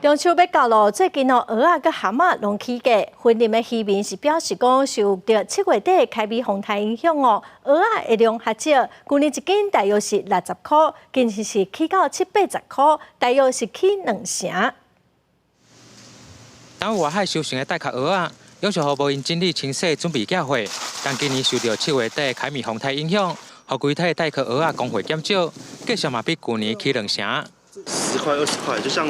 中秋欲到囉，最近哦，蚵仔佮蚶仔攏起價。雲林的漁民是表示講，受著7月底凱美風颱影響哦，蚵仔的量較少。舊年一斤大約是60箍，今年是起到七八十箍，大約是起兩成。當外海收成的帶殼蚵仔，攏是予無閒整理清洗，準備寄貨。但今年受著7月底凱美風颱影響，予規體帶殼蚵仔供貨減少，價錢嘛比舊年起兩成。 10塊20塊，就像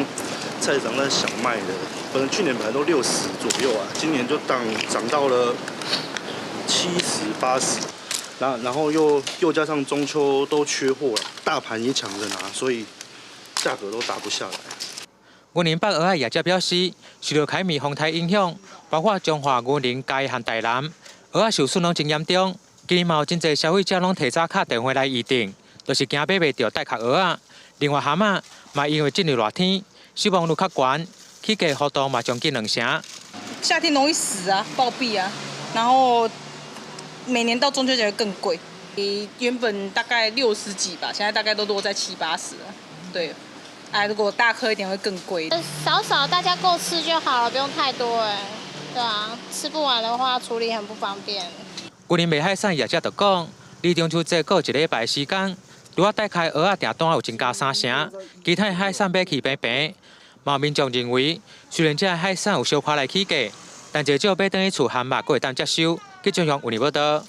菜市場在小賣的，本來去年本來都60左右啊，今年就漲到了70、80，然後又加上中秋都缺貨了，大盤也搶着拿，所以價格都打不下來。雲林北蚵仔業者表示，受著凱美風颱影響，包括彰化、雲林、嘉義和台南，蚵仔受損攏真嚴重。今年嘛有真濟消費者攏提早敲電話來預訂，就是驚買袂著帶殼蚵仔。另外，蚶仔嘛因為進入熱天，死亡率較懸，起價幅度嘛將近兩成。夏天容易死啊，暴斃啊，然後每年到中秋節會更貴。原本大概60幾吧，現在大概都落在七八十了。對，哎，如果大顆一點會更貴。少少大家夠吃就好了，不用太多哎。對啊，吃不完的話處理很不方便。雲林賣海產業者就講，離中秋節閣有一禮拜時間，除了帶開蚵仔訂單有增加三成，其他海產買去平平。嘛有民眾認為，雖然這海產有小可來起價，但至少買轉去厝蚶肉閣會當接受。記者用雲林報道。